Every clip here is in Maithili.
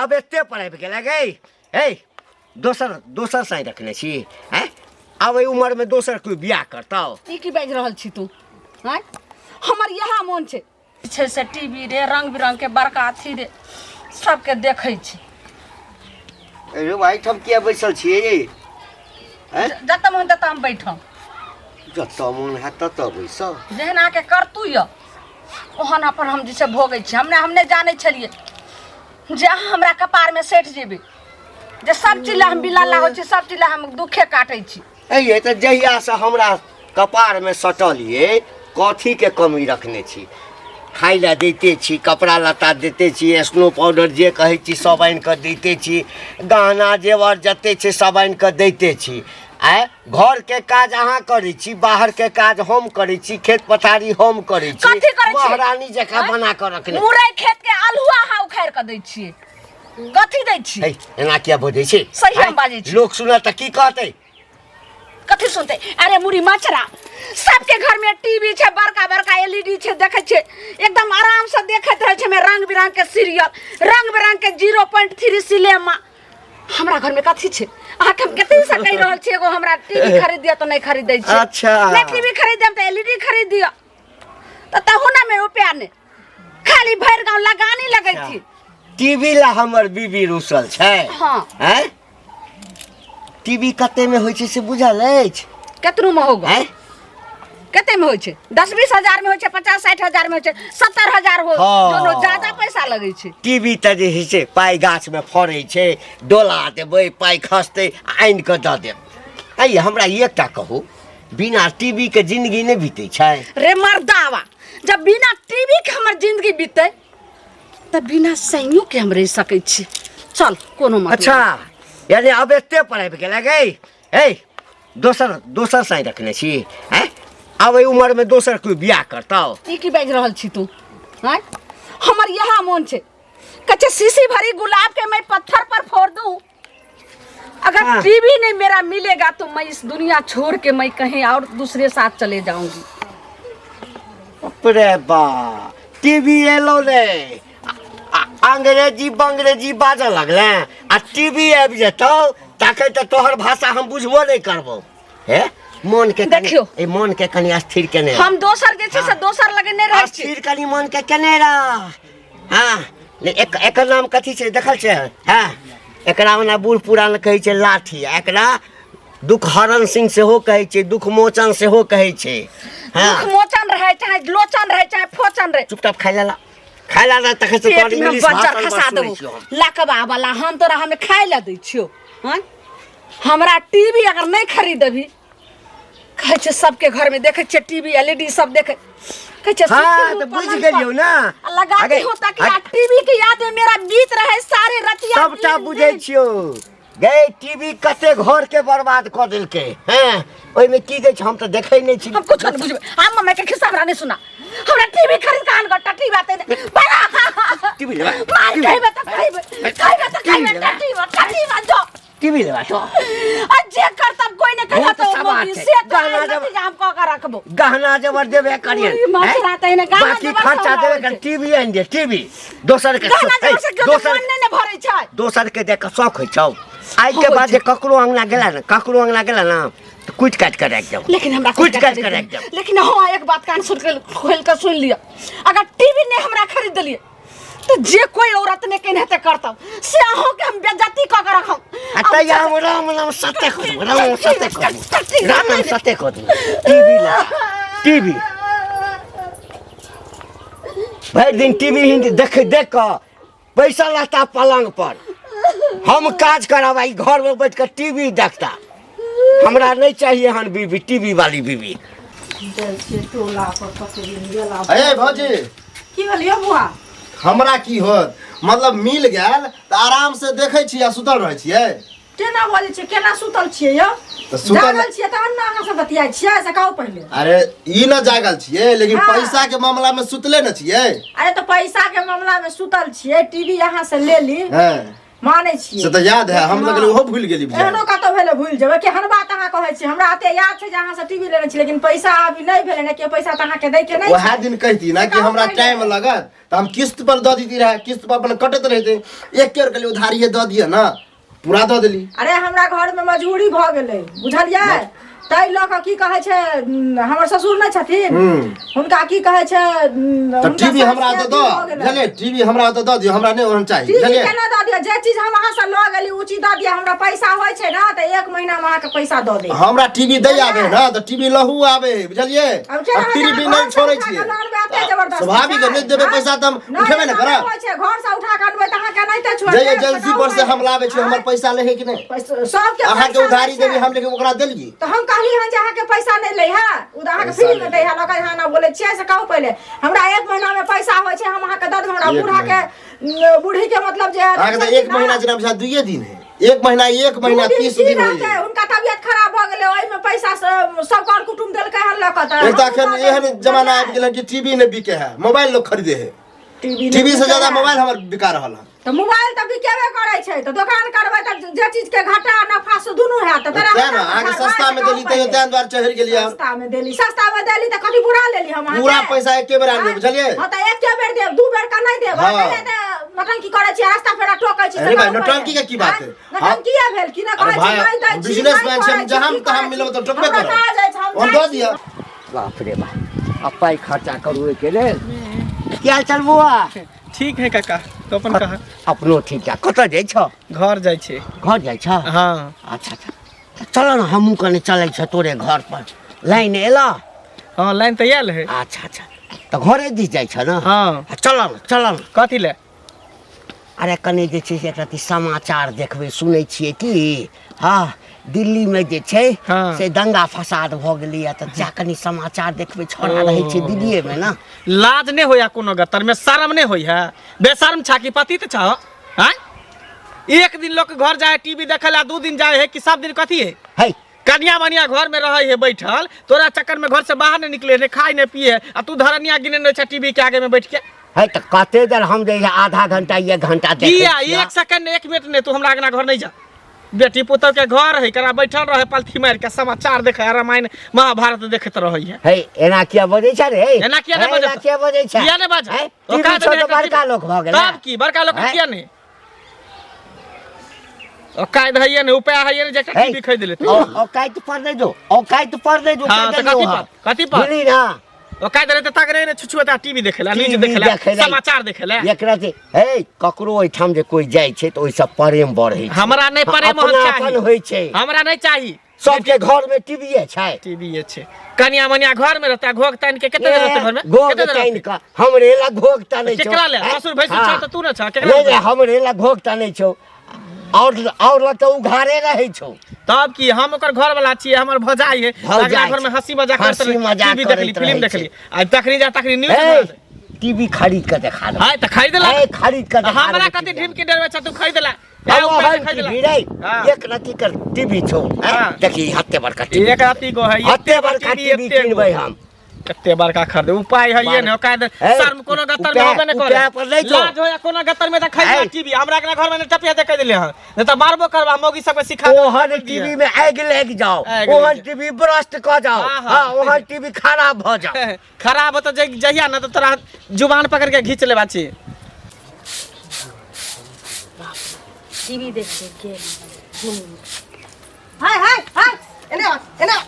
आब एते पर आबि गेलै गै। हे, दोसर दोसर साँइ रखने छी आँय? आब एहि उमरमे दोसर कोइ बियाह करतौ? ई की बाजि रहल छी तू आँय? हमर इएह मोन छै छै से टीवी रे, रंग बिरंग के बड़का अथी रे, सबके देखै छी। अरे एहिठाम किया बैसल छियै यै? आँय? जतऽ मोन ततऽ हम बैठब। जतऽ मोन हैत ततऽ बैसब। जेहन अहाँके करतू यऽ ओहन अपन हम जे छै भोगै छी। हम नहि जानै छलियै जे अहाँ हमरा कपारमे सटि जेबै, जे सब चीज लए हम बिलाला होइ छी, सब चीज लए हम दुखे काटै छी। अइ तऽ जहियासँ हमरा कपारमे सटल ये, कथीके कमी रखने छी? खाइ लए दैते छी, कपड़ा लत्ता दैते छी, स्नो पाउडर जे कहै छी सब आनि कऽ दैते छी, गहना जेवर जते छै सब आनि कऽ दैते छी। आँय, घरके काज अहाँ करै छी, बाहरके काज हम करै छी, खेत पथारी हम करै छी। कथी करै छी? महारानी जकाँ आँय? बना कऽ रखने। मुरई खेत के अल्हुआ अहाँ उखाड़ि कऽ दै छियै, कथी दै छी? है, एना किया बजै छी? सही हम आँय? बाजै छी। लोक सुनत तऽ की कहतै? कथी सुनते? अरे मुड़ी मचरा, सबके घर में टीवी छै, बड़का बड़का एलईडी छै, देखै छै एकदम आराम से देखैत रहै छै हमे रंग बिरंग के सीरियल, रंग बिरंग के 0.3 सिनेमा। हमरा घर में कथी छै? अहाँके हम कते से कहि रहल छी एगो हमरा टीवी खरीद दिअ तऽ नहि खरीदै छी। अच्छा। नहि टीवी खरीद देम तऽ एलईडी खरीद दिअ, तऽ तहू ना में रुपया नहि, खाली भरि गाँव लगानी लगै छी। टीवी ला हमर बीबी रुसल छै। हाँ। हैं? टीवी कते में होइ छै से बुझल अछि? केतनो में होगा। हैं? कते में होइ छै? 10-20 हजार में होइ छै, 50-60 हजार में होइ छै, 70 हजार हो। हाँ। दोनो ज्यादा पैसा लगै छै। टीवी तऽ जे होइ छै पाइ गाछ में फड़ै छै, डोला देबै पाइ खसतै आनि कऽ दऽ देब। अइ हमरा एकटा कहू, बिना टीवी के जिंदगी नहि बीतै छै? रे मर्दावा, जब बिना टीवी के हमर जिंदगी बीतै तऽ बिना सैनियो के हम रहि सकै छी। चल कोनो मतलब। अच्छा, यानी आब एते पर आबि गेलै गै। हे, दोसर दोसर साँइ रखने छी? हैं? आब एहि उमरमे दोसर कोइ बियाह करतौ? ई की बाजि रहल छी तू आँय? हमर इएह मोन छै, कहै छै शीशी भरी गुलाब के मैं पत्थर पर फोड़ दूं, अगर हाँ। टीवी नहीं मेरा मिलेगा तो मैं इस दुनिया छोड़ के मैं कहीं और दूसरे साथ चले जाऊंगी। बाप रे बा, टीवी एलो रे, अंग्रेजी बंग्रेजी बाजऽ लगले, आ टीवी आबि जेतौ तखन तऽ तोहर भाषा हम बुझबो नहि करबौ। हे, मन के कनि- देखियौ। ए मन के कनि स्थिर केने रह। हम दोसर जे छै से दोसर लगे नहि रहै छी। स्थिर कनि मन के केने रह। हाँ, ने एकर नाम कथी छै देखल छै? हाँ, एकरा ओना बूढ़ पुरान कहै छै लाठी, आ एकरा दुखहरण सिंह सेहो कहै छै, दुखमोचन सेहो कहै छै। हाँ। दुख मोचन रहै चाहे लोचन रहै चाहे फोचन रहै। चुपचाप खाइ ला, खाइ ला ना, तखन से पेट तोहर में इंग्लिश बज्जर भाषण खसा बड़ देबो सुनै छियौ हम। लकबा वाला, हम तोरा हमें खाइ ला दै छियौ। हाँ, हमरा टीवी अगर नहि खरीदबही, कहै छै सबके घर में देखै छियै टीवी एलईडी सब देखै, कहै छै हाँ, सुतल तऽ हूँ बुझि पलंग गेलियौ पर। ना। आ लगाती अगे, हूँ ताकि अगे। आ टीवी के याद में मेरा बीत रहे सारे रतिया सबटा दिन बुझै दिन। छियौ गै, टीवी कते घर के बर्बाद कऽ देलकै। हैं, ओहिमे की दै छै हम तऽ देखै नहि छी। हम कुछ नहीं बुझबै, हम मम्मी के खिस्सा हमरा नहीं सुना। हमरा टीवी खरीद के आन गट्टा टीवी आते नहीं। बड़ा टीवी लेबा, मार टीवी। कहबे त कहबे, कहबे त टीवी कहबे, लेबा। टीवी टीवी जो टीवी लेबा तो आ जे करतब कोई ने बहुत कहत सवाल मोदी छै। से तो गहना आइ जब- नतीजा हम कऽ के रखबो। गहना जेवर देबे करियन। ओहि माछ हैं? रात एने गहना बाकी जेवर खर्चा सब देबे आबै कर छै। टीवी आनि दे, टीवी दोसर के गहना हे, जेवर से केओ के दोसर मन नहि ने भरै छै। दोसर के देख के शौक होइ छौ। आइ के होइ बाद जे छै। ककरो अंगना गेला ने, ककरो अंगना गेला ना तऽ कुटि काटि के राखि देबौ। लेकिन हमरा कुटि काटि के राखि देबौ। लेकिन हाँ, एक बात कान सुन के खोल के सुन लिअ, अगर टीवी नहि हमरा खरीद देलियै तो जे कोई औरत ने केने हेतै करतौ से अहूँ के हम बेइज्जती कऽ के रखम। आ तैया हम राम नाम सत्य कऽ देबौ, राम नाम सत्य कऽ देबौ, राम नाम सत्य कऽ देबौ। टीवी ला, टीवी भरि दिन टीवी हिंदी देख देख कऽ पैसा रहता पलंग पर, हम काज करब आ ई घर में बैठ कऽ टीवी देखता। हमरा नहीं चाहिए हन बीबी, टीवी वाली बीबी। अरे भौजी। की भेल यौ बुआ? हमरा की होत, मतलब मिल गेल तऽ आराम से देखै छी आ सुतल रहै छियै। केना बजै छियै, केना सुतल छियै यौ? तऽ सुतल- जागल छियै तहन ने अहाँ सब बतियाइ छियै, से कहू पहिले। अरे ई न जागल छियै, लेकिन हाँ। पैसा के मामला में सुतले न छियै। अरे तऽ पैसा के मामला में सुतल छियै, टीवी अहाँ से ले ली। हाँ। मानै छियै से तऽ याद है हम तऽ कहलियै ओहो भूलि गेली बुझाइ। एहनो कतौ भेलै भूलि जेबै केहन बात अहाँ कहै छियै हमरा एते याद छै जे अहाँ से टीवी लेने छी लेकिन पैसा अभी नहि भेलै ने के पैसा तऽ अहाँके दै के नहि वएह दिन कहती ना कि हमरा टाइम लगत तऽ हम किस्त पर दऽ देती रहे किस्त पर अपन कटैत रहते एक के कहलियै उधारिये दऽ दिअ ना पूरा दऽ देली अरे हमरा घर में मजबूरी भऽ गेलै बुझलियै ताहि लऽ कऽ की कहै छै हमर ससुर नहि छथिन हुनका की कहै छै तऽ हुनका टीवी हमरा सासके ओतऽ दऽ अथी भऽ गेलै। बुझलियै टीवी हमरा ओतऽ दऽ दियौ हमरा नहि ओहन चाही टीवी बुझलियै केना दऽ दिअ जे चीज हम अहाँ से लऽ गेली ओ चीज दऽ दिअ हमरा पैसा होइ छै ने तऽ एक महीना मे अहाँके पैसा दऽ देब हमरा टीवी दै आबे ना तऽ टीवी लहू आबे बुझलियै अब केना आ होतै? फिर भी अहाँ नहि घरसँ छोड़ै उठा कऽ छियै लऽ अनबै एते जबरदस्ती स्वाभाविक है, छै? नहि देबै आँय? पैसा तऽ हम नहि, उठेबै ने एना करब होइ छै घर से उठा कऽ अनबै तऽ अहाँके नहि तऽ छोड़ जे देब, एजेंसी पर से हम लाबै छियै हमर पैसा लै है कि नहि सबके अहाँके पैसा उधारी लै छै। देली हम लेकिन ओकरा देलियै तऽ हम कहली हन जे अहाँके पैसा नहि लै है ओ तऽ अहाँके पैसा फ्री मे लै दै है लऽ कऽ अहाँ ना बोलै छियै से कहू पहिले हमरा एक महीना मे पैसा होइ छै हम अहाँके दऽ देब हमरा एक बूढ़ा के न, बूढ़ी के मतलब जे अहाँके तऽ एक महीना जेना बुझा दुइये दिन है एक महीना एक महीना दू दिन 30 की दिन होइए रहतै हुनका तबियत खराब भऽ गेलै ओहिमे पैसा सब सब कर कुटुम देलकै हन लऽ कऽ तऽ एक तऽ अखन हमहूँ दऽ एहन देब। जमाना आबि गेल हन कि टीवी नहि बिके है मोबाइल लोग खरीदे है टीवी टीवी से ज्यादा मोबाइल हमर बिका रहल हन तऽ मोबाइल तऽ बिकेबे करै छै तऽ दोकान करबै तऽ जे चीज के घाटा नफा से दुनू हैत तऽ तोरा तें ने अहाँके सस्ता में देली तैयो तें दुआरे चढ़ि गेलियै हम सस्ता में देली सस्ता में देली तऽ कथी बुरा लेली हम अहाँके? पूरा पैसा एके बेर आनि देब बुझलियै हँ तऽ एके बेर देब दू बेर का नहि देब हाँ। हँ तऽ नौटंकी करै छी रास्ता फेरा टोकै छी अरे भाई, नौटंकी के की बात है? नौटंकी भेल की ना अरे कहै भाई, छी नहि दै छी बिजनेसमैन नहि छी, करै हम जहाँ की तहाँ करै मिलब छी? तऽ टोकबे हमरा करब। कहाँ जाइ छै, हम हम जाइ दऽ छी। दिअ बाप रे बाप अब पाइ खर्चा करू ओहिके लेल की हाल चाल बौआ ठीक है काका तो अपन कहा अपनो ठीक ठाक कतऽ जाइ छह घर जाइ छै घर जाइ छह हाँ अच्छा अच्छा तऽ चल ने हमहूँ कनि चलै छ तोरे घर पर लाइन एलऽ हाँ लाइन तऽ आयल है अच्छा अच्छा तऽ घरे दिस जाइ छ ने हाँ चल ने चल ने कथी ले अरे कनि जे छै से एक रत्ती समाचार देखबै सुनै छियै की हँ दिल्लीमे जे छै हाँ। से दंगा फसाद भऽ गेलैए तऽ जा कनि समाचार देखबै छौड़ा रहै छै दिल्लीएमे ने लाज नहि होइया कोनो गत्तर में शर्म नहि होइ है बेशर्म छा कि पति तऽ छा आँय एक दिन लोग घर जाए टीवी देखै ला दू दिन जाए है कि सब दिन कथी है है कनिया मनिया घर में रहे है बैठल तोरा चक्कर में घर से बाहर नहीं निकले नहीं खाए नहीं पिए आ तू धरनिया गिने नहीं टीवी के आगे में बैठ के है तऽ कते देर हम जे छै आधा घंटा एक घंटा देखै किया छियै। एक सेकंड एक मिनट नहीं तू हमरा अंगना घर नहीं जा बेटी पुतोह के घर है करा बैठल रहे पलथी मार के समाचार देखे रामायण महाभारत देखते रहे है हे एना किया बजै छै रे एना किया नहि हे, एना बजत? किया बजै छै किया नहि बाजत? हे, ओका टीवी छौ तऽ बड़का लोक भऽ गेलै तब की बड़का लोक हैं? किया नहीं औकात है ने उपाय है ने जेकरा टीवी खरीद लेते औकात पर नहीं जो औकात पर नहीं जो हाँ तो कथी पर कथी पर बुझली ना औकात रहते तक रहे ने छुछु ता टीवी देखेला न्यूज टीवी देखेला देखेला। समाचार देखेला एकरा से हे ककरो ओहिठाम जे कोई जाइ छै तऽ ओहिसँ प्रेम बढ़ै छै हमरा नहि प्रेम होना अपनापन चाही होइ छै हमरा नहि चाही सबके घर में टीवीए छै टीवी छै कनिया मनिया घर में रहता घोघ तान के कते देर रहते घर में घोघ कते देर तानि रहतै? कऽ हमरे लग घोघ तानै छौ केकरा ले? हैं? ससुर भैंसुर हाँ। छौ तऽ तू ने छौ, केकरा नहि ले? नहि हमरे लग घोघ तानै छौ और लग तऽ उघारे रहै छौ तब की हम ओकर घर वाला छियै हमर भौजाई है भौजाइ अगला घर में छै। हंसी मजाक करत हंसी रहे मजाक टीवी देखली करैत फिल्म रहै देखली आ तखनी जा तखनी न्यूज हे देखा टीवी खरीद कऽ देखा दे हाय तऽ खरीद ला हे खरीद कऽ देखा हमरा देबै कथी टीवी। ढीम के डरबै छ तू खरीद ला हम ए, उपाय ओहन खरीद ला। टीवी रे हाँ। एक रत्ती कर टीवी छौ हैं? हाँ। देखी हत्ते बड़का टीवी एक राती गो है हत्ते बड़का टीवी एते गो। किनबै हम कते बड़का खरीद उपाय है ये ने ओका शर्म कोनो गत्तर में उपाय- होबे ने करे उपाय पर नहि जो। लाज होया कोनो गत्तर में त खरीद है। टीवी हमरा के घर में ने टपिया दे कह देले हन नहीं त मारबो करबा मौगी सब के सिखा ओहन टीवी में आगि लागि जाओ आगि ओहन लागि टीवी ब्रस्ट कऽ जाओ हाँ, हाँ। हाँ ओहन टीवी खराब भऽ जाओ खराब होतो जहिया ना तो तोरा जुबान पकड़ के घींच लेबा छी टीवी देख के गेल हाय हाय हाय एने आ एने आ।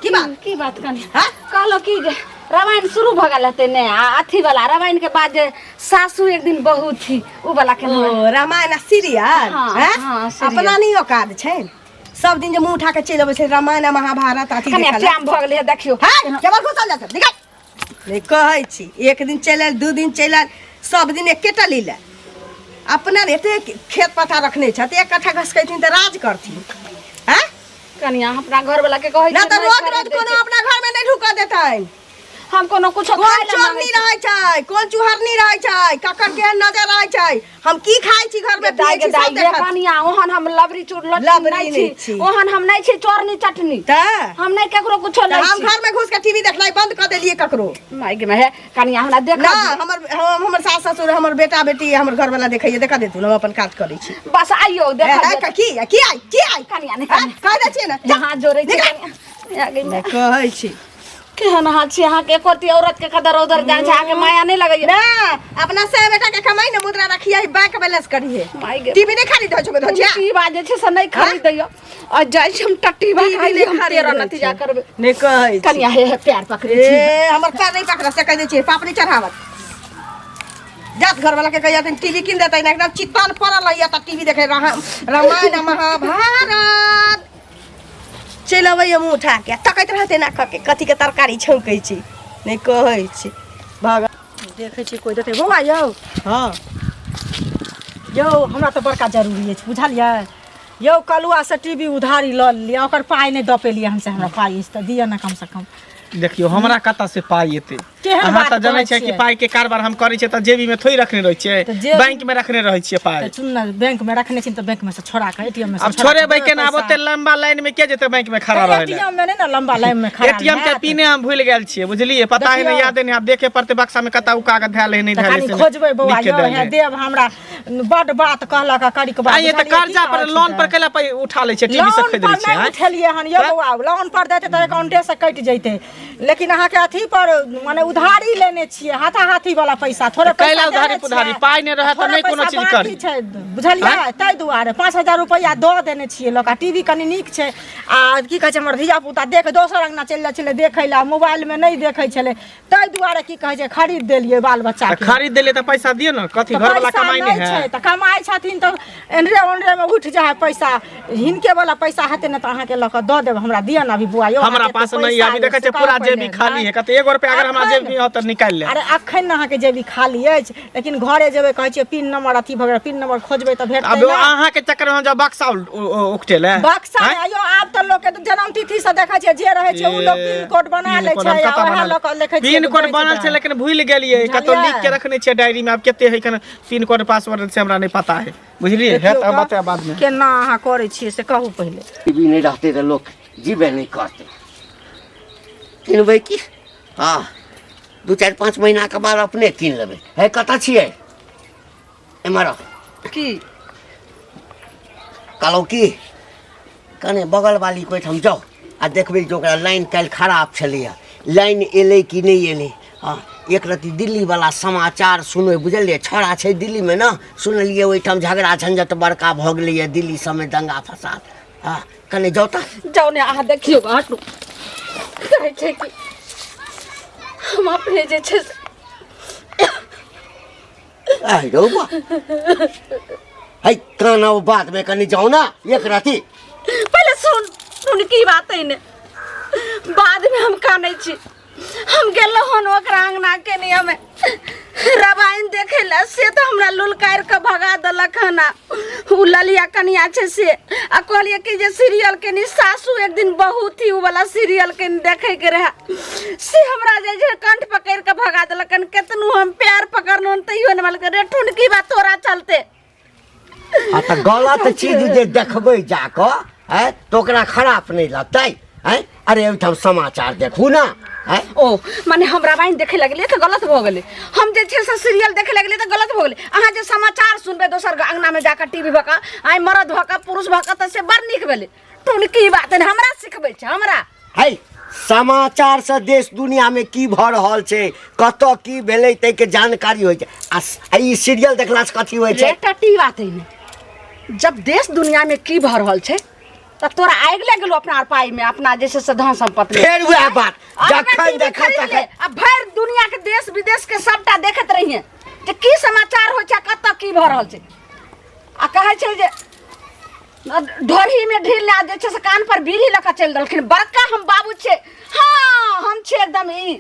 की बात की बात कनी हाँ? कहलो कि जे रामायण शुरू भऽ गेल हेतै ने आ अथी वाला रामायण के बाद जे सासू एक दिन बहू थी उ वाला केना ओ रामायण आ सीरियल हाँ, हैं? हाँ, सीरियल। अपना नहीं औकात छै सब दिन जे मुंह उठा के चलि अबै छै रामायण आ महाभारत अथी कनी देखऽ लए। टाइम भऽ गेलै हे देखियौ हैं केवल घुसल जा सब निकल नहि कहै छी एक दिन चलि आयल दू दिन चलि आयल सब दिन एकेटा लीला अपना ने एते खेत पथार रखने छथि एक कट्ठा घसकैथिन तऽ राज करथिन हैं कनिया अपना घर वाला के कहै ना छियै तऽ नहि रोज खरीद रोज दै कोनो छै। अपना घरमे नहि ढुकऽ देतनि हम कोनो कुछो कोन खाय ला चोरनी मांगै छी। रहै छै, कोन चुहरनी रहै छै, ककर केहन नजर रहै छै, हम की खाइ छी घर में, दाइ पियै गे छी, दाइ सब गे देखत। कनिया, ओहन हम लबरी चूर लटनी लबरी नहि नहि छी, छी। ओहन हम नहि छी चोरनी चटनी, तऽ हम नहि केकरो कुछो तऽ लै हम छी। घर में घुस के टीवी देखनाइ बंद कऽ देलियै ककरो। माय गे माय, कनिया हमरा देख ना हमर हमर सास ससुर, हमर बेटा बेटी, हमर घर वाला देखैया, देखा देतू, हम अपन काज करै छी। बस आइयो ए, देख। ए, की की आई, की आई? कनिया नहि, हाँ, कनिया। कह दै छियै ने, जा। हाथ जोड़ै छी। निकाल। कनिया, आ गई मैं। कहै छी। केहन अहाँ छी? अहाँके एको रत्ती औरत के कदर उदर जान छै? अहाँके माया नहि लगैया ना अपना से बेटा के कमाई ने मुद्रा रखिए, बैंक बैलेंस करिए। माय गे। टीवी नहीं खरीद छो धजिया? की बाजे छै से नहि खरीदैया आ जाइ छी हम टट्टी बा टीवी खाइ नहि हम खरीदै तेरह छै। नतीजा करबै। नहीं कहै छी। कनिया, हे हे, पैर पकड़ै छी। ए, हमर पैर नहीं पकड़ से कह दै छियै, पाप नहीं चढ़ावत। जात घर वाला के कहिया टीवी किन देतै ना, एकदम चितान पड़ल रहैया तऽ टीवी देखे रामायण आ महाभारत। चलि अबैया मुँह उठा के, तकैत रहतै ना कऽ के कथी के तरकारी छौंकै छी। नहि कहै छी भग देखै छी कोइ देतै। बौआ यौ। हाँ। यौ, हमरा तऽ बड़का जरूरी अछि, बुझलियै यौ? कलुआसँ टीवी उधारी लऽ लेलियै, ओकर पाइ नहि दऽ पेलियै हम, से हमरा पाइ अछि तऽ दिअ ने कमसँ कम। देखियौ, हमरा कतऽ से पाइ एतै? केहन अहाँ बात तऽ जनै कहै छियै कि छियै? पाइ के कारबार हम करै छियै तऽ जेबी में थोड़ी रखने रहै छियै। तऽ जेबी- बैंक में रखने रहै छियै पाइ। तऽ सुन ने, बैंक में रखने छी तऽ बैंक में से छोड़ा कऽ, एटीएम में से आब छोड़ा कऽ छोड़ेबै देबै केना? आब पैसा। ओते लंबा लाइन में के जेतै बैंक में खड़ा रहै लए? एटीएम में नहि ने लंबा लाइन में खड़ा एटीएम के हैत। पिने हम भूलि गेल छियै, बुझलियै? पता है नहि, देखियौ। यादे नहि। आब देखे पड़तै बक्सा में कतऽ ओ कागज धयल है, नहि तऽ धयल है, कनि से खोजबै बौआ लिख के यौ। धयल हे है। देव, हमरा बड बात कहलक करिक बात। आइए तऽ बुझलियै, की कर्जा पर कहै छी लोन तऽ? पर कैला पाइ उठा लै छियै, टीवी से लोन खरीद पर लै छियै? नहि आँय? उठेलियै हन यौ तऽ? बौआ। लोन पर देतै तऽ अकाउंटे से कटि जैतै, लेकिन अहाँके अथी पर माने उधारी लेने छियै, हाथा हाथी वाला पैसा थोड़े। तऽ कैला पैसा उधारी देने पुधारी? छियै। पाइ नहि रहत तऽ थोड़े नहि कोनो पैसा चीज बाकी करी। छै, बुझलियै? ताहि दुआरे 5000 रुपैआ दऽ देने छियै लोक। टीवी कनि नीक छै आ की कहै छै, हमर धिया पुता देख दोसर अंगना चलि जाइ छलै देखै लए, मोबाइलमे नहि देखै छलै, ताहि दुआरे की कहै छै, खरीद देलियै बाल बच्चा तऽ के। खरीद देलियै तऽ पैसा दियौ ने। कथी तऽ घरवाला पैसा कमाइ नहि नहि है? छै तऽ कमाइ छथिन तऽ एनरे ओनरे मे उठि जाइ है पैसा। हिनके वाला पैसा हेतै ने तऽ अहाँके लऽ कऽ दऽ देब। हमरा दिअ ने अभी बौआ यौ। हमरा अहाँके पास एते नहीं है अभी। पैसा देखै अछि, छियै पूरा से जेबी कहू खाली पहिले। है। कते एगो रुपया अगर हमरा अखन- जेबी में होत तऽ निकालि लेब। अरे, अखन ने अहाँके जेबी खाली अछि, लेकिन घरे जेबै, कहै छियै पिन नंबर अथी भऽ गेल, पिन नंबर खोजबै तऽ भेटतै अब ने। अहाँके चक्कर में हम जब बक्सा उकटेल है। बक्सा आँय? नहि यौ, आब तऽ लोक के जन्म तिथि से देखै छियै, जे रहै छै ओ लोक पिन कोड बना लै छै आ ओएह लऽ कऽ देखै छियै। पिन कोड बनल छै, लेकिन भूलि गेलियै। कतौ बुझलियै? लिख के रखने छियै डायरी में। आब कते है कन पिन कोड पासवर्ड से हमरा नहीं पता है, बुझलियै? है तऽ बतायब बाद में। केना अहाँ करै छियै से कहू पहिले। टीवी नहि रहतै तऽ लोक जीबे नहि करतै। किनबै की? हँ, 2, 4, 5 महीनाके बाद अपने कीन लेबै। हे, कतऽ छियै? एम्हर आउ। की? कहलहुँ की, कने बगलवालीके ओहिठाम जाउ आ देखबै जे ओकरा लाइन काल्हि खराब छलैए, लाइन एलै कि नहि एलै। हँ, एक रत्ती दिल्लीवला समाचार सुनबै, बुझलियै? छौड़ा छै दिल्लीमे ने, सुनलियै ओहिठाम झगड़ा झंझट बड़का भऽ गेलैए दिल्ली सबमे, दंगा फसाद। हँ, कने जाउ तऽ। जाउ ने, अहाँ देखियौ। हटू, कहै छै कि हम अपने जे छै से आइ रौ बा, है काना बादमे, कनि जाउ ने एक रत्ती। पहिले सुन, सुन की बात है ने, बाद में हम कानै छी। हम गेलहुँ हन ओकरा अंगना के नहीं हमें रामायण देखे ला, से तऽ हमरा लुलकारि कऽ भगा देलक हन। आ उ ललिया कनिया छै से, आ कहलियै कि जे सीरियल के नी सासू एक दिन बहुत ही उ वाला सीरियल के नी देखे के रहे, से हमरा जे छै कंठ पकड़ि कऽ भगा देलक हन। केतनो हम प्यार पकड़लहुँ हन तैयो नहि मानलकै। रे ठुनकी बा, तोरा चलते। आ तऽ गलत चीज जे देखबै जाकऽ आँय तऽ ओकरा खराब नहि लगतै? आँय, अरे ओहिठाम समाचार देखू ने, आँय। ओ माने हम रामायण देखे लगलियै तऽ गलत भऽ गेलै, हम जे छै से सीरियल देखे लगलियै तऽ गलत भऽ गेलै, अहाँ जे समाचार सुनबै दोसर अंगनामे जाकऽ टीवी भऽ कऽ, आइ मरद भऽ कऽ, पुरुष भऽ कऽ, तऽ से बड़ नीक भेलै। टुनकी बात नहि हमरा सिखबै छै हमरा। है, समाचारसँ देश दुनियामे की भऽ रहल छै, कतऽ की भेलै, ताहिके जानकारी होइ छै। आ ई सीरियल देखलासँ कथी होइ छै? रे टटी बात है ने, जब देश दुनिया में की भऽ रहल छै तऽ तोरा आगि लागि गेलो अपना पाई में, अपना जे छै से धन संपत्ति में। फेर वएह बात। अगर जखन टीवी देखब खरीद ले, तखन आ भरि दुनिया के देश विदेश के सबटा देखैत रहिए जे की समाचार होइ छै, कतऽ की भऽ रहल छै। आ कहै छै जे ढोरही में ढील ला जे छै से कान पर बीड़ी लऽ कऽ चलि देलखिन। बड़का हम बाबू छै, हँ, हम छियै एकदम। ई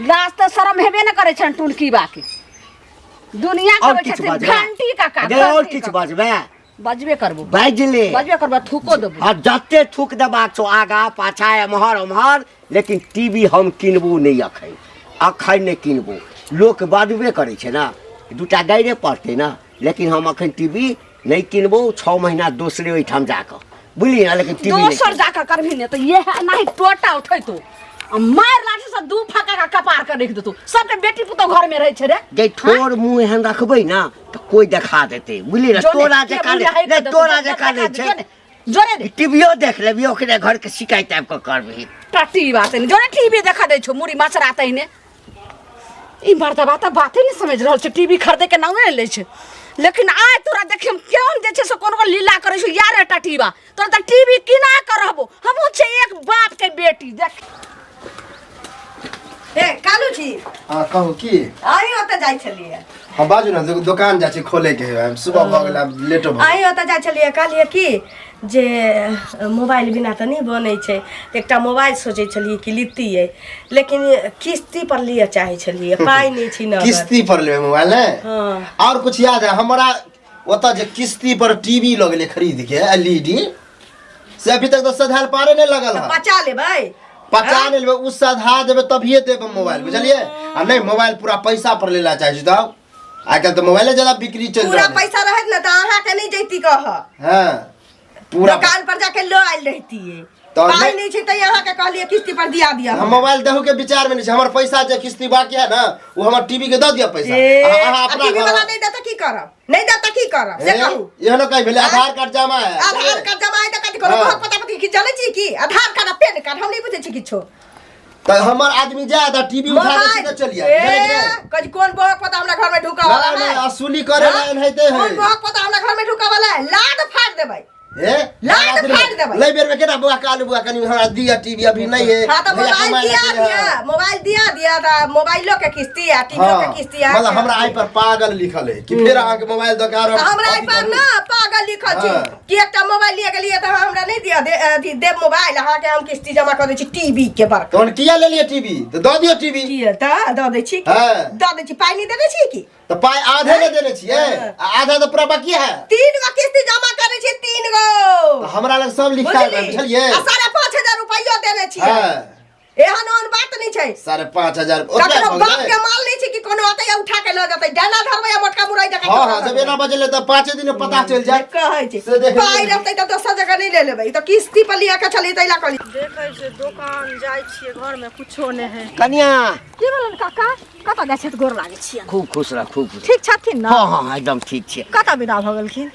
लाज तऽ शरम हेबे ने करै छनि टुनकी बाकी दुनिया आओर कहै किछु छथिन बजबै? घंटी काका। अरे आओर घंटी किछु काका। बजबै? बजबे करबो। बाजि ले। बजबे करबो, थूको देबो। आ जते थूक देबाक छौ, आगा पाछा एम्हर ओम्हर, लेकिन टीवी हम किनबो नहि अखन, अखन नहि किनबो। लोक बाजबे करै छै ने, दूटा गाइरे पड़तै ने, लेकिन हम अखन टीवी नहि किनबो। 6 महीना दोसरे ओहिठाम जाकऽ, बुझलियै ने, लेकिन टीवी दोसर जाकऽ करबही ने तऽ इएह एनाही टोटा उठेतौ आ मारि लाठी से दू फाका का कपार के रख देतौ। सबके बेटी पुतोह घर में रहै छै रे। जे ठोर मुँह एहन रखबै ने तऽ कोइ देखा देतै, बुझलियै ने? तोरा जकाँ नहि, तोरा जकाँ नहि छै। जोरे दे। टीवीओ देख लेबही, ओकरे घर के शिकायत आबि कऽ करबही। टट्टी बात नहीं, जोरे टीवी देखा दै छौ मुड़ी मचरा तहिने। ई मर्दबा तऽ बाते नहि समझ रहल छै, टीवी खरीदे के नामे नहि लै छै। लेकिन आइ तोरा देखियौ हम केहन जे छै से कोनो को लीला करै छौ यार। रे टटीबा, तोरा तऽ टीवी किना कर रहबो, हमहूँ छै एक बाप के बेटी। देख ए कालू छी। हाँ कहू की? अहीं ओतऽ जाइ छलियै? हाँ बाजू ने, दोकान जाइ छी खोले के है, सुबह भऽ गेल, आब लेटो भऽ गेल। अहीं ओतऽ जाइ छलियै, कहलियै की जे मोबाइल बिना तऽ नहि बनै छै, तऽ एकटा मोबाइल सोचै छलियै कि लितियै, लेकिन किस्ती पर लिअ चाहै छलियै, पाइ नहि छी नगद। किस्ती पर लेबै मोबाइल ने? हाँ। और कुछ याद है हमरा ओतऽ जे किस्ती पर टीवी लऽ गेलै खरीद के एलईडी, से अभी तक तो सधाल पारे नहीं लगल है। पचा लेबै? पचा नहीं लेबै, उ सधा देबै तभिए देबै मोबाइल, बुझलियै? आ नहीं मोबाइल पूरा पैसा पर लेला चाहै छी तब आइ काल्हि तऽ मोबाइले ज्यादा बिक्री चलि पूरा रहल है। पैसा रहत ने तऽ अहाँके नहि जैती कह। हाँ पूरा दुकान पर जाके लऽ आयल रहतियै। तऽ पाइ नहि- नहि छै तऽ अहाँके कहलियै किस्ती पर दिया दिया। हम मोबाइल देहू के विचार में नहीं छै, हमर पैसा जे किस्ती बाकी है ना वो हमर टीवी के दऽ दिअ पैसा। ए, अहाँ आ अपना टीवी घर वाला नहि देत तऽ की करब? नहि देत तऽ की करब से ए, कहू। एहनो कहीं भेलै? आधार कार्ड जमा है? आधार कार्ड जमा है तऽ कथी कोनो हाँ। बहुत पता पति की जनै छी की आधार कार्ड आ पेन कार्ड हम नहि बुझै छी किछो। तऽ हमर आदमी जाए तऽ टीवी उठा के मोबाइल सीधे चलि आए, बुझलियै कि ए, नहि? कथी कोन बहक पता हमरा घर में ढुका वाला ना, है? ना, असूली करे हाँ? ला एनाहिते है। कोन बहक पता हमरा घर में ढुका वाला है? लाद फाड़ देबै। ए लात फाड़ि देबै। लै बेर में केना बौआ कालू बौआ कनी हमरा दिया टीवी अभी नहीं है। हाँ तऽ भैया मोबाइल कमाए दिया लगलै दिया है। मोबाइल दिया दिया तऽ मोबाइलो के किस्ती आ टीवीओ के हाँ, किस्ती आ। मतलब हमरा आइ पर पागल लिखल है कि फेर अहाँके मोबाइल दऽ के आरो तऽ हमरा एहि अथी पर करू। ना पागल लिखल छै हाँ। कि एकटा मोबाइल लिए गेलियै तऽ अहाँ हमरा नहि दिया दे अथी देब मोबाइल, अहाँके हम किस्ती जमा कऽ दै छी टीवी के बड़का। तहन किया लेलियै टीवी? तऽ दऽ दियौ टीवी। किया तऽ दऽ दै छी की? हाँ। दऽ दै छी, पाइ नहि देने छी की? तऽ पाइ आधे ने देने छियै आ आधा तऽ पूरा बाकी है। तीन गो किस्ती जमा करै छी, तीन गो। तऽ हमरा लग सब लिखा है, बुझली? बुझलियै? आ 5,500 रुपैयो देने छियै। हाँ। एहन ओहन बात नहि छै। 5,500 ओतबे ककरो भऽ बाप गेलै? के माल नहि छै कि कोनो अतै आ उठा के लऽ जेतै, डाला धरबै आ मोटका मुरई जकाँ हाँ चोरा हाँ, जब लेबै। एना बजलै तऽ 5 दिन में पता चलि जायत। कहै छै से देख पाइ लेबै। रहतै तऽ दोसर जगह नहि ले लेबै, ई तऽ किस्ती पर लिअ के छलै ताहि लए कहली। देखै छियै दोकान जाइ छियै, घरमे कुछो नहि है। कनिया। की भेलन काका? कतऽ जाइ छथि? गोर लागै छियनि। खूब खुश रह, खूब खुश। ठीक छथिन ने? हाँ हाँ, एकदम ठीक छियै। कतऽ विदा भऽ गेलखिन?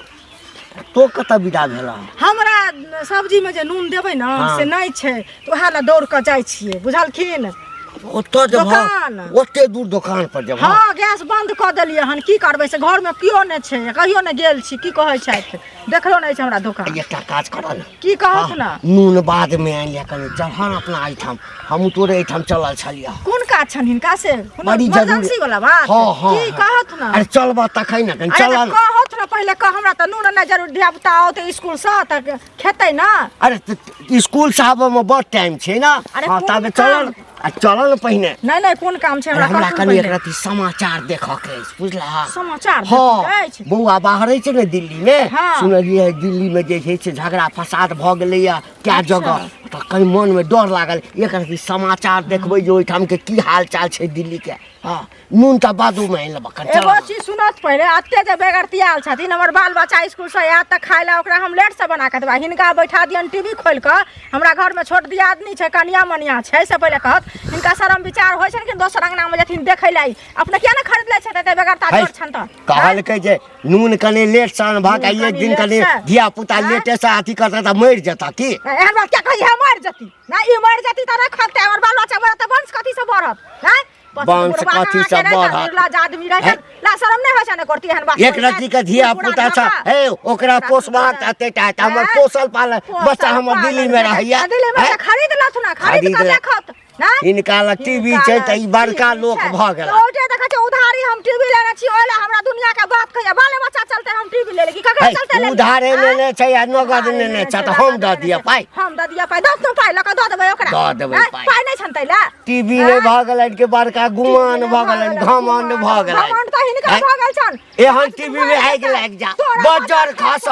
तो कतऽ विदा भेला? हमरा सब्जीमे जे नून देबै ने हाँ। से नहि छै, तऽ उएह लए दौड़ कऽ जाइ छियै, बुझलखिन? ओतऽ जेबह? दोकान। ओते दूर दोकान पर जेबह? हँ, गैस बंद कऽ देलियै हन, की करबै से घरमे केओ नहि छै, कहियो नहि गेल छी। की कहै छथि, देखलो नहि छै हमरा दोकान। एकटा काज करऽ ने। की कहत ने? नून बाद में आनि लिअ, कनि चढ़ऽ ने अपना एहिठाम, हमहूँ तोरे एहिठाम चलल छलियै। कोन काज छनि हिनका से? कोनो बड़ी जरूरी। इमरजेंसी वाला बात? हाँ हाँ। की हाँ। कहत ने? अरे चलबह तखन ने, कनि अरे चलऽ तऽ ने। कहत ने पहिले कह, हमरा तऽ नून नहि जरूर, धिया पुता औतै स्कूल से तऽ खेतै ने। अरे स्कूल से आबऽ में बड़ टाइम छै ने। अरे हाँ कोन ताबे चलऽ काम? ने, आ चलऽ ने पहिने। नहि नहि, कोन काम छै? अरे हमरा हमरा कहथुन कनि पहिले। एक रत्ती समाचार देखऽ के अछि, बुझलह? समाचार हाँ देखऽ के अछि? बौआ बाहर छै ने दिल्ली में। हाँ। सुनलियै दिल्ली में जे छै से झगड़ा फसाद भऽ गेलैया क्या जगह, तऽ कनि मन में डर लागल, एक रत्ती समाचार देखबै जे ओहिठाम के की हाल चाल छै दिल्ली के। हाँ नून तऽ बादो में आनि लेबऽ, कनि एगो चलऽ। चीज सुनत पहिले, एते जे बेगरतियाल छथिन, हमर बाल बच्चा स्कूल से आयत तऽ खाय लए ओकरा हम लेट से बना कऽ देबै, हिनका बैठा दियन टीवी खोलि कऽ। हमरा घरमे छोट दियादनी छै, कनिया मनिया छै, से पहिले कहत हिनका शरम विचार होइ छनि कि दोसर अंगनामे जेथिन देखै लए? अपने किया ने खरीद लै छथि एते बेगरता है, जोर छनि तऽ? कहलकै जे नून कनि लेट से अनबहक आ नून एक कनि दिन लेट कनि से। धिया पुता आँय? लेटे से अथी करतै तऽ मरि जेता की? एहन बात क्या कही है? मरि जती ना, ई मरि जती तऽ नहि खगतै, हमर बाल बच्चा मरत तऽ वंश कथी से बढ़त? नहि वंश कथी से बढ़त? आदमी रहै ला शरम नहि होइ छै ने करती एहन बात। एक रत्ती के धिया पुता छ हे, ओकरा पोसबाक तऽ एते टा तऽ हमर पोसल पालल बच्चा हमर दिल्ली में रहैया। दिल्ली में हैं? खरीद लथु ना, खरीद खरीद कऽ ले। देखत ना। हिनका लग टीवी छै तऽ ई बड़का लोक भऽ गेला। ओटे देखै छै उधारी हम टीवी लेने छी, ओहि लए हमरा दुनिया के बात कहैया, बाले बच्चा चलते हम टीवी ले लेली, ककरा है, चलते लेली? उधारे आँय? लेने छै आ नगद उधारे लेने छै तऽ नगद हम दऽ लेने दिअ छै। पाइ? हम दऽ दिअ पाइ? दऽ तू पाइ लऽ कऽ दऽ देबै ओकरा। दऽ देबै आँय? पाइ। पाइ नहि छनि तै लए? टीवी नहि भऽ गेलनि कि बड़का गुमान भऽ गेलनि, घमंड भऽ गेलनि। घमंड तऽ हिनका आँय? भऽ गेल छनि। एहन टीवी में आगि लागि जा, बजर खस,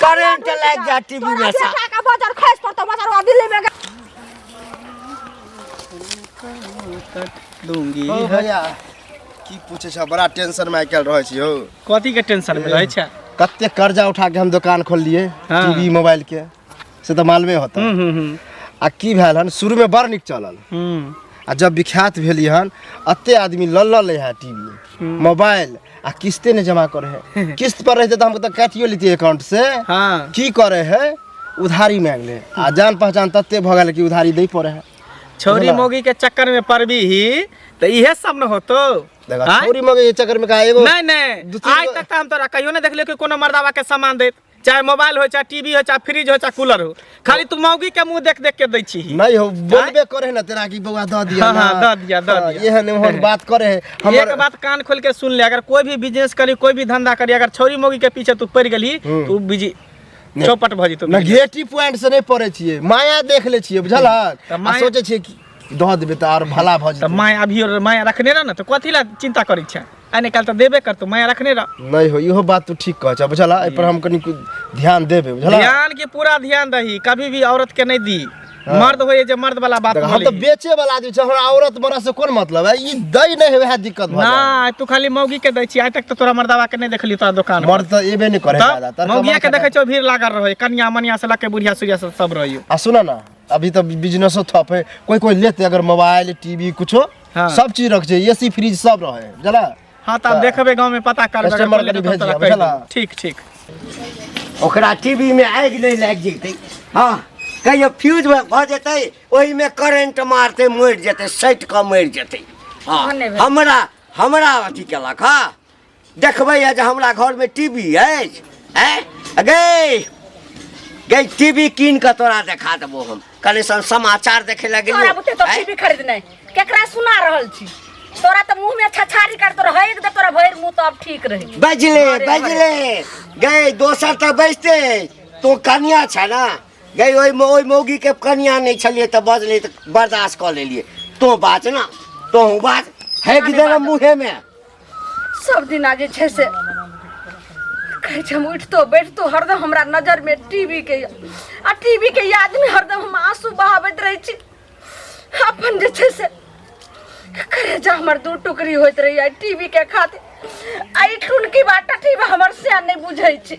करेंट लागि जा टीवी में से। बजर खसि पड़तौ, बजरवा दिल्ली में। कट दूंगी। ओ भैया, की पूछे छ, बड़ा टेंशन में आइ काल्हि रहै छी हौ। कथी के टेंशन में रहै छै? कते कर्जा उठा के हम दोकान खोललिए। हाँ। टीवी मोबाइल के से तऽ मालूमे होता। हम्म हम्म हम्म आ की भेल हन, शुरू में बड़ नीक चलल। आ जब विख्यात भेली हन, अते आदमी लऽ लऽ ले है टीवी मोबाइल आ किस्ते नहीं जमा करे है। किस्त पर रहते तो हम तऽ काटियो लेतियै अकाउंट से। की करे है, उधारी मांग ले आ जान पहचान तते भऽ गेल कि उधारी दै पड़े है। छौरी बुझला? मोगी के चक्कर में पड़बी ही तऽ इहे सब न होतो। देखा, आँय? छौरी मगे ये चक्कर में का एगो नहीं नहीं, दू तीन आइ तक तऽ हम तोरा कहियो नहीं देखलियो कि कोनो मर्दावा के सामान देत, चाहे मोबाइल हो, चाहे टीवी हो, चाहे फ्रिज हो, चाहे कूलर हो, खाली तू मौगी के मुंह देख देख के दै छी। नहीं हो, बोलबे करे है ना तेरा कि बौआ दऽ दिया। हाँ, ना। हाँ, दऽ दिया, दऽ हाँ, दिया। एहन ओहन बात करे है हमर। एक बात कान खोल के सुन ले, अगर कोई भी बिजनेस करी, कोई भी धंधा करी, अगर छौरी मौगी के पीछे तू पड़ गेली तो बिजी चौपट भऽ जेतौ। ना, घेटी पॉइंट से नहीं पड़े छियै, माया देख ले छियै, बुझलहक? तऽ आ माया- सोचै छियै कि दऽ देबै तऽ आर भला भऽ तऽ जेतै। माया अभी और माया रखने रह ना, तऽ कथी ला चिंता करै छै? आइ निकाल तऽ देबे करतौ, माया रखने रह। नहीं हो, इहो बात तू ठीक कहै छ, बुझलह? एहि पर हम कनि ध्यान देबै, बुझलह? ध्यान के पूरा ध्यान दही, कभी भी औरत के नहीं दी, मर्द होए जे मर्द वाला बात देख, हम तऽ बोली। बेचे वाला आदमी छै, हमरा औरत मरद से कोन मतलब है? ई दै नहि है, वएह दिक्कत भऽ जाइ। ना, तू खाली मौगी के दै छी, आइ तक तऽ तोरा मर्दावा के नहीं देखली तोरा दुकान पर। मर्द तऽ एबे नहि करे तब ज्यादातर। मौगिया के कमा देखै छौ भीड़ लागल रहै, कनिया मनिया से लऽ के बुढ़िया सुढ़िया सब सब रहै। आ सुन ना, अभी तऽ बिजनेसो ठप है, कोई कोई लेते अगर मोबाइल टीवी कुछो। सब चीज रख छै, एसी फ्रिज सब रहे, बुझला? हाँ, तऽ आब देखबै गाँव में पता करबै, अगर कस्टमर कोइ लेतै कनि तऽ भेज तोरा दिअ, कहि बुझला? देबौ। ठीक ठीक। ओकरा टीवी में आगि नहि लागि जेतै। हँ, कहियो फ्यूज भऽ जेतै, ओहिमे करेंट मारतै, मरि जेतै, सटि कऽ मरि जेतै। हँ, हमरा हमरा अथी केलक। हँ, देखबै जे हमरा घरमे टीवी अछि। आँय गै गै, टीवी कीन कऽ तोरा देखा देबो। हम कनि सन समाचार देखै लए तोरा बुते तो गेलियौ। टीवी खरीदने केकरा सुना रहल छी? तोरा तऽ मुंह में छछारी कर, तोरा हक दे, तोरा भरि मुंह तो अब ठीक रही। बजले। घरे। बजले गै, दोसर तऽ बजते, तू कनिया छ ना गै। ओहि ओहि मौगीके कनिया नहि छलियै तऽ बजलै तऽ बर्दाश्त कऽ लेलियै। तोँ बाज ना, तोहूँ बाज, हेक देने मुँहेमे। सब दिना जे छै से कहै छै, हम उठितो बैठतो हरदम हमरा नजरमे टीवी के आ टीवी के यादमे हरदम हम आंसू बहाबैत रहै छी। अपन जे छै से करेजा हमर दू टुकड़ी होइत रहैया टीवी के खातिर। आ ई टुनकी बा टठी बा हमर से नहि बुझै छै।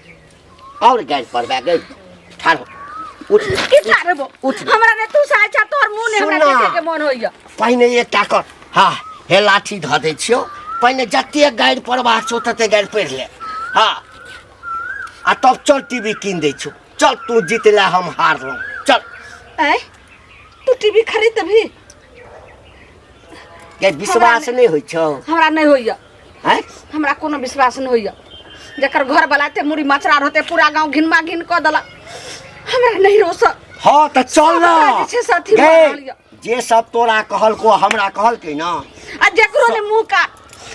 आओर गाड़ि पड़बा गै, ठाढ़ हो, उठ। की ठाढ़ उठ। हमरा ने तू साइ छा, तोहर मुँह ने हमरा सुन ना। देखे के मन होइया। पहिने एकटा कर, हाँ, हे लाठी धऽ दै छियौ, पहिने जतेक गाड़ि पड़बाक छौ तते गाड़ि पढ़ि ले। हाँ, आ तब चल, टीवी कीन दै छियौ। चल, तू जीतले, हम हारलहुँ, चल। आँय, तू टीवी खरीद देबही? गै, विश्वास नहि होइ छौ? हमरा नहि होइया। आँय? हमरा कोनो विश्वास नहि होइया। जकर घर वाला एते मुड़ी मचरा रहते, पूरा गांव घिनमा घिन कऽ देलक, हमरा नहीं रोस। हाँ, तऽ चल ना। सबटा जे छै से अथी भऽ गै, रहल यऽ। जे सब तोरा कहलको, हमरा कहलकै ना। आ जकरो ने मुँह का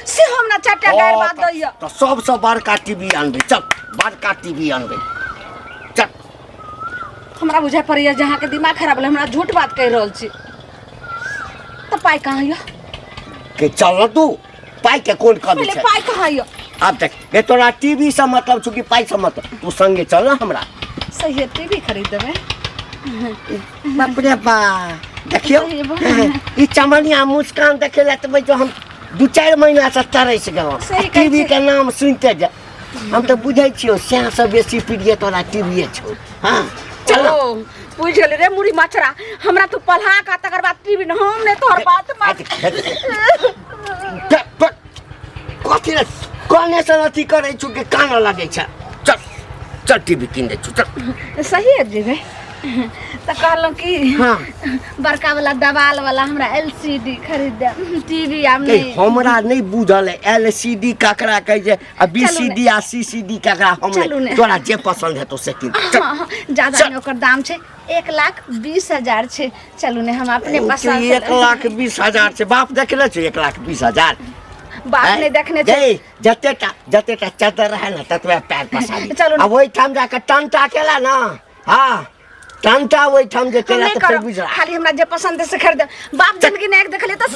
से हमरा चाटा गारि बात दैया। तऽ सबसँ बड़का टीवी अनबै, चल, बड़का टीवी अनबै, चल। हमरा बुझाइ पड़ैया जे अहाँके दिमाग खराब भेलै, हमरा झूठ बात कहि रहल छी। तऽ पाइ कहाँ यऽ? के चल न तू, पाइ के कोन कमी पहिले छै? पाइ कहाँ यऽ? आब देख गे, तोरा टीवी से मतलब छौ कि पाइ से मतलब? तू संगे चल ना हमरा। सही है, टीवी खरीद देबै। बाप रे बा, देखियौ, ई चमनिया मुस्कान देखे ला तऽ जो हम 2-4 महीना से तरसि गेलहुँ। सही कहै टीवी छियै। के नाम सुनिते जा हम तऽ बुझै छियौ, सएह से बेसी प्रिय तोरा टीवीए छौ। हाँ, चल ना। ओ बुझि गेलै रे मुड़ी मचरा, हमरा तू पढ़ा का तकर बाद टीवी न हम ने तोहर बात मान। कथी रे कहने से अथी करै छु कि कानऽ लगै छै? चल चल, टीवी कीन दै छु, चल। सही है जेबै तऽ कहलहुँ कि बड़का वाला दबाल वाला हमरा एलसीडी खरीद दे टीवी आब। ए, नहि। हमरा नहि बुझल है एल सी डी ककरा कहै छै आ बी सी चलू डी आ सी सी डी ककरा हम चलू नहि ने। तोरा जे पसन्द हेतौ से कीन, चल। हाँ, ज्यादा चल। नहि, ओकर दाम छै 1,20,000 छै। चलू ने, हम अपने पसंद से 1,20,000 छै? बाप देखले छै 1,20,000? बाप नहि देखने छै। गै, जतेटा जतेटा चद्दर रहै ने ततबे पैर पसारी। चलू ने। आ ओहिठाम जाके टंटा केला ना, हाँ, टंटा ओहिठाम जे हम केला नहि तऽ फेर करब बुझला। खाली हमरा जे पसंद है से खरीद। बाप जिंदगी नहि देखलियै तऽ।